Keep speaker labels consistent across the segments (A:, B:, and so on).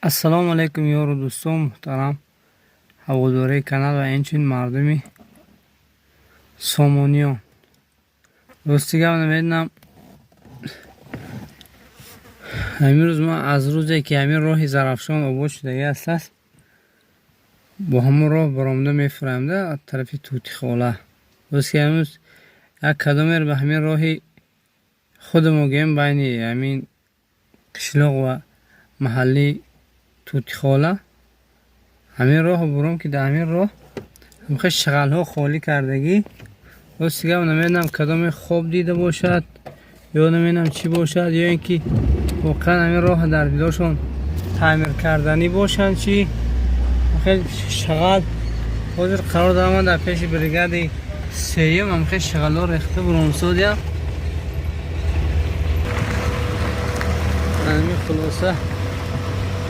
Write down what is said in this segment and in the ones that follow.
A: Ассалому алайкум, ёру дӯстон муҳтарам, ҳаводораи канал ва инчунин мардуми Сомониён. Рости гап, намедонам, ҳамин рӯз ман аз рӯзе ки ҳамин роҳи Зарафшон обод шудагӣ астаст, бо ҳамон роҳ баромада мефураем да тарафи Тутихола. Рости ҳамин рӯз як кадомер ба ҳамин роҳи худамо гӯем, байни ҳамин қишлоқ ва маҳаллии Тутихола, ҳамин роҳро буром, ки дар ҳамин роҳ ҳамхел шағалҳо холӣ кардагӣ. Рости гап, намедонам, кадоме хоб дида бошад ё намедонам чӣ бошад, ё ин ки воқеан ҳамин роҳ дар дилошон таъмир карданӣ бошанд. Чӣ хел шағал ҳозир қарор дорам ман дар пеши бригади сеюм, ҳамхел шағалҳо рехта буромсодиям. Ҳамин хулоса,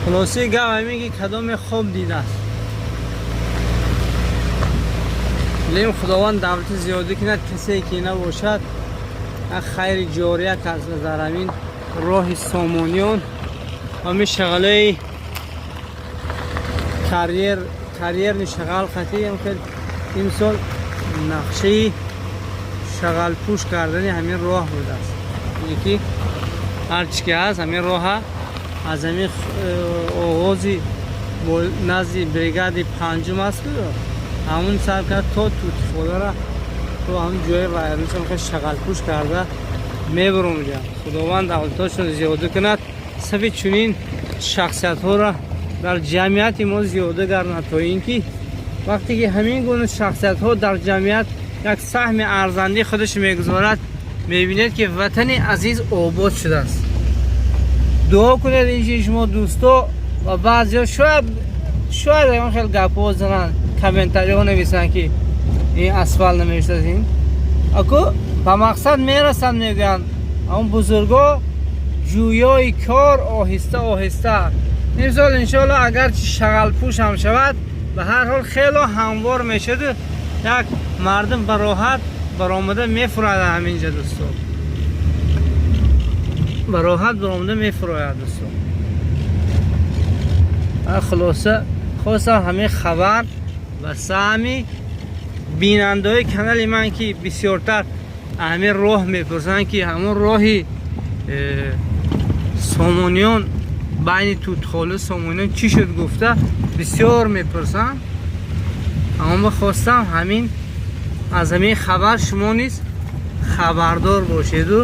A: хулосаи гап ҳамин ки кадоме хоб дидааст. Лем Худованд давлати зиёдӣ кунад, касе ки набошад, як хайри ҷория кас дар ҳамин роҳи Сомониён, ҳамин шағалаи карьер, карьерный шағал қатӣ хел имсол нақшаи шағалпӯш кардани ҳамин роҳ будааст, ки ҳарчи ки ҳаст, ҳамин роҳа аз ҳамин оғози назди бригади панҷум аст, ҳамун сар кард то Тутихолара, то ҳамун ҷои вайроншон хел шағалпӯш карда мебуромидиям. Худованд давлатошон зиёда кунад, сафи чунин шахсиятҳоро дар ҷамъияти мо зиёда гардонад, то ин ки вақте ки ҳамин гуна шахсиятҳо дар ҷамъият як саҳми арзандии худаш мегузорад, мебинед, ки ватани азиз обод шудааст. Дуо кунед инчи шумо дӯсто. Ва баъзеҳо шояд ягон хел гапҳо зананд, комментариҳо нависанд, ки ин асфалт намешудааст, ин аку ба мақсад мерасанд, мегӯянд ҳамон бузурго, ҷӯёи кор оҳиста оҳиста. Имсол, иншоалло, агарчи шағалпӯш ҳам шавад, ба ҳар ҳол хело ҳамвор мешуду як мардум ба роҳат баромада мефурояд ҳаминҷа, дӯсто, ба роҳат баромада мефурояд, дӯсто. Хулоса, хостам ҳамин хабар ва саҳми бинандаҳои канали ман, ки бисёртар ҳамин роҳ мепурсанд, ки ҳамон роҳи Сомониён, байни Тутхолу Сомониён чӣ шуд гуфта бисёр мепурсанд. Аммо хостам ҳамин аз ҳамин хабар шумо низ хабардор бошеду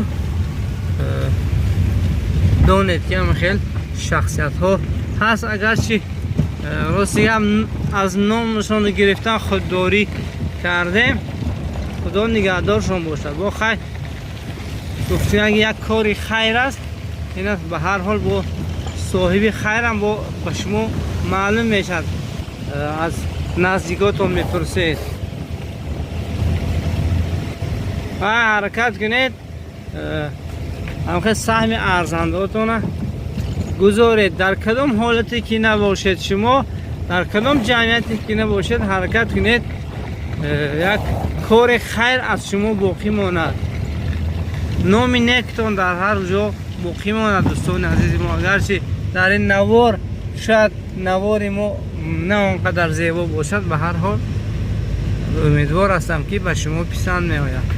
A: донед, ки ҳама хел шахсиятҳо ҳаст. Агарчи рости гап, аз номашон гирифтан худдорӣ кардем. Худо нигаҳдоршон бошад. Бо хайр гуфтем, як кори хайр аст ин аст. Ба ҳар ҳол, бо соҳиби хайрам бо ба шумо маълум мешавад, аз наздикотон мепурсед ва ҳаракат кунед, ҳамхел саҳми арзандаотона гузоред. Дар кадом ҳолате ки набошед, шумо дар кадом ҷамъияте ки набошед, ҳаракат кунед, як кори хайр аз шумо боқӣ монад, номи нектон дар ҳар ҷо боқӣ монад. Дӯстони азизи мо, агарчи дар ин навор шояд навори мо на он қадар зебо бошад, ба ҳар ҳол умедвор ҳастам, ки ба шумо писанд меояд.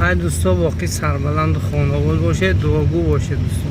A: Хай, дӯсто, боқӣ сарбаланду хонаобод бошед, дуогӯ бошед, дӯсто.